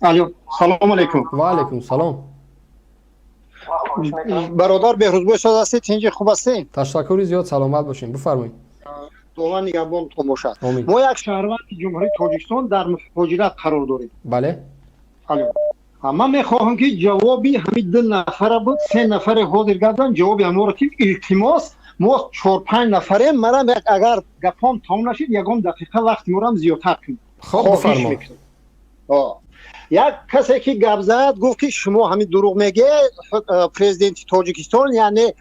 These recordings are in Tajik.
Алло, салом алейкум. Ва алейкум салом. Бародар Беҳрӯзбой, соз ҳастед, тинҷи, хуб ҳастед? Ташаккури зиёд, саломат бошем, бифармоед. Худованд нигаҳбонтон бошад. Омин. Мо як шаҳрванди Ҷумҳурии Тоҷикистон дар муҳоҷират қарор дорем. Алло. Ман мехоҳам, ки ҷавоби ҳамин ду нафара буд, се нафаре ҳозир гарданд, ҷавоби ҳаморо ки, илтимос, мо чор-панҷ нафарем, марам агар гапом тамом нашид, ягон дақиқа вақти морам зиёдтар кунед. Хоб, Хоҳиш бифармо. мекунам. Як касе ки гап зад, гуфт, ки шумо ҳамин дурӯғ мегӯед, президенти Тоҷикистон, яъне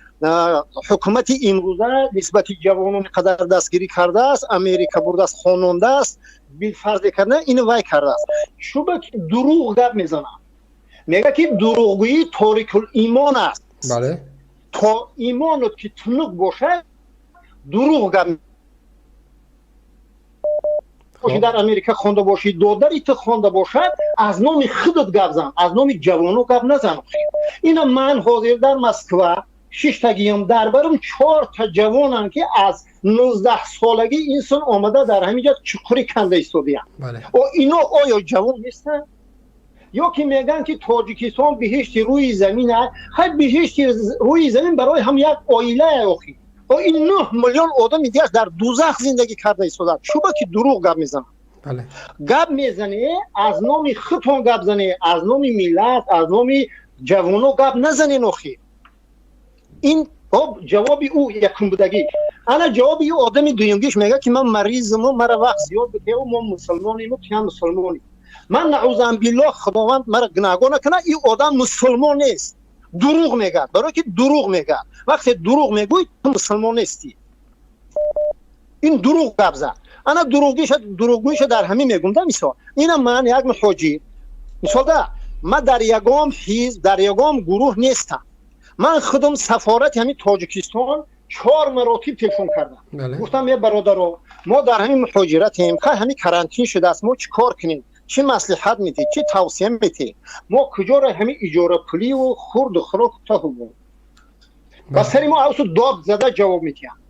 ҳукумати имрӯза нисбати ҷавонони қадар дастгирӣ кардааст, Америка бурдааст, хонондааст, билфарзе карда, ину вай кардааст. Шуба ки дурӯғ гап мезанад, мегӯяд, ки дурӯғгӯӣ торикул имон аст. То имонот ки тунук бошад, дурӯғ гап бошӣ, дар Америка хонда бошӣ, додари ту хонда бошад, аз номи худат гап зан, аз номи ҷавоно гап назан. Ина ман ҳозир дар Москва шиштагиям, дар барам чорта ҷавонам, ки аз 19-солагӣ инсон омада, дар ҳамин ҷо чуқурӣ канда истодиям. О, ино оё ҷавон нестанд? Ё ки мегӯянд, ки Тоҷикистон биҳишти рӯи замин аст. Хай, биҳишти рӯи замин барои ҳам як оилае, охи. О, ин 9 миллион одами дигар дар дузах зиндагӣ карда истоданд. Шуба ки дурӯғ гап мезанад. Гап мезане, аз номи худтон гап зане, аз номи миллат, аз номи ҷавоно гап назанен, охи. Ин об ҷавоби ӯ якумбудагӣ. Ана ҷавоби ӯ одами дуюмгиш мегӯяд, ки ман маризму мара вақт зиёд битеву мо мусулмонему, ту ҳам мусулмонӣ. Ман, наъузан биллоҳ, Худованд мара гунаҳгор накунад, ин одам мусулмон нест, дурӯғ мегӯяд. Барое ки дурӯғ мегӯяд, вақте дурӯғ мегӯй, ту мусулмон нестӣ. Ин дурӯғ гап зад. Ана дурӯғгиша, дурӯғгӯиша дар ҳамин мегум да. Мисол, ина ман як муҳоҷир, мисол да, ман дар ягон ҳизб, дар ягон гурӯҳ нестам. Ман худам сафорати ҳамин Тоҷикистон чор маротиб телефон кардам. Гуфтам: «Е бародаро, мо дар ҳамин муҳоҷиратем, хай, ҳамин карантин шудааст, мо чӣ кор кунем? Чӣ маслиҳат медиҳед, чӣ тавсия медиҳед? Мо куҷоро ҳамин иҷорапуливу хурду хӯрок таҳуб?» Ба сари мо авсу дод зада ҷавоб медиҳанд.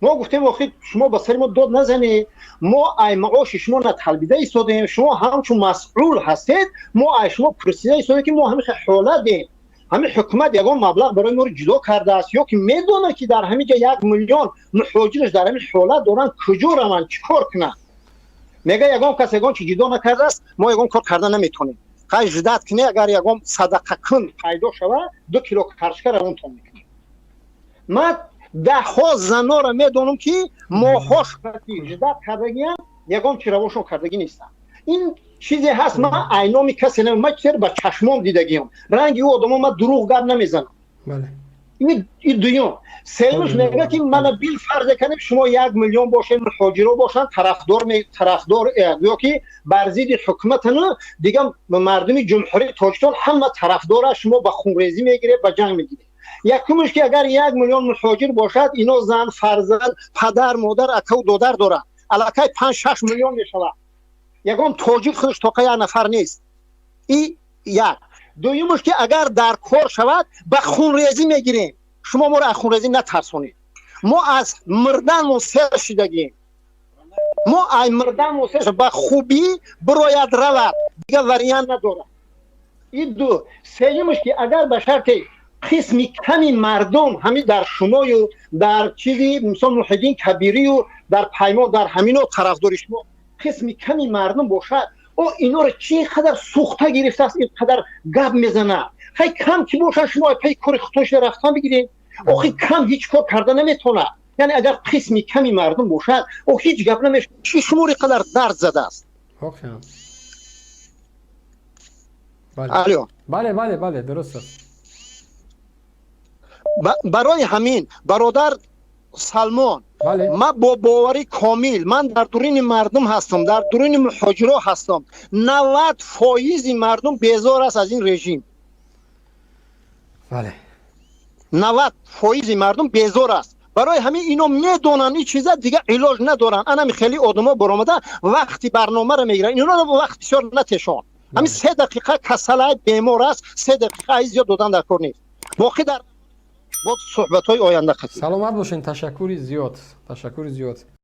Мо гуфтем: «Охи, шумо ба сари мо дод назанед, мо ай маоши шумо наталбида истодем, шумо ҳамчун масъул ҳастед, мо ай шумо пурсида истодем, ки мо ҳамин ҳолат дем, ҳамин ҳукумат ягон маблағ барои моро ҷудо кардааст ё ки медонад, ки дар ҳамин ҷо 1 миллион муҳоҷираш дар ҳамин ҳолат доранд, куҷо раванд, чӣ кор кунанд?» Мега, ягон кас ягон чи ҷудо накардааст, мо ягон кор карда наметонем. Хай, ждать кунӣ, агар ягон садақакун пайдо шавад, 2 кило картошка равонтон мекунем. Ман даҳҳо занора медонам, ки моҳҳо ждать кардагиам, ягон чи равошон кардагӣ нестам. Ин чизе ҳаст, ман айноми касе, ман чизе ба чашмом дидагиам, ранги ӯ одамо, ман дурӯғ гап намезанам. Ин дуюм. Сеюмш, мегӯяд, ки мана бил фарзе кардем, шумо 1 миллион бошед, муҳоҷиро бошанд, тарафдор ё ки бар зидди ҳукуматану дигар мардуми Ҷумҳурии Тоҷикистон ҳама тарафдора, шумо ба хунрезӣ мегиред, ба ҷанг мегиред. Якумш, ки агар 1 миллион муҳоҷир бошад, ино зан, фарзанд, падар, модар, акаву додар дорад, аллакай 5-6 миллион мешавад. Ягон тоҷик худаш тоқа як нафар нест. И як. Дуюмш, ки агар дар кор шавад, ба хунрезӣ мегирем. Шумо моро аз хунрезӣ натарсонед, мо аз мирданмон сер шидагем, мо ай мирданмон сер. Ба хубӣ бирояд, равад, дигар вариант надорад. И ду. Сеюмш, ки агар ба шарте қисми ками мардум ҳамин дар шумою дар чизи, мисол, Муҳиддин Кабирию дар Паймон, дар ҳамино тарафдори шумо қисми ками мардум бошад, о, иноро чӣ қадар сӯхта гирифтааст, ин қадар гап мезанад? Хай, кам ки бошад, шумо пайи кори худтон шуда рафтан бигиред. Охи, кам ҳеҷ кор карда наметавонад. Яъне агар қисми ками мардум бошад, о, ҳеҷ гап намешавад. Чӣ шумори қадар дард задааст? Воқеан. Алло. Бале, дуруст аст. Барои ҳамин, бародар Салмон, ман бо боварӣ комил, ман дар дуруни мардум ҳастам, дар дуруни муҳоҷиро ҳастам, 90 фоизи мардум безор аст аз ин режим. 90 фоизи мардум безор аст. Барои ҳамин ино медонанд ин чиза, дигар илоҷ надоранд. Анами хеле одамо баромада, вақти барномаро мегиранд. Иноро вақт бисёр натешон, ҳамин 3 дақиқа, касалай, бемор аст, 3 дақиқа аз зиёд додан дар кор нест. Боқӣ дар бо суҳбатҳои оянда. Саломат бошед, ташаккури зиёд, ташаккури зиёд.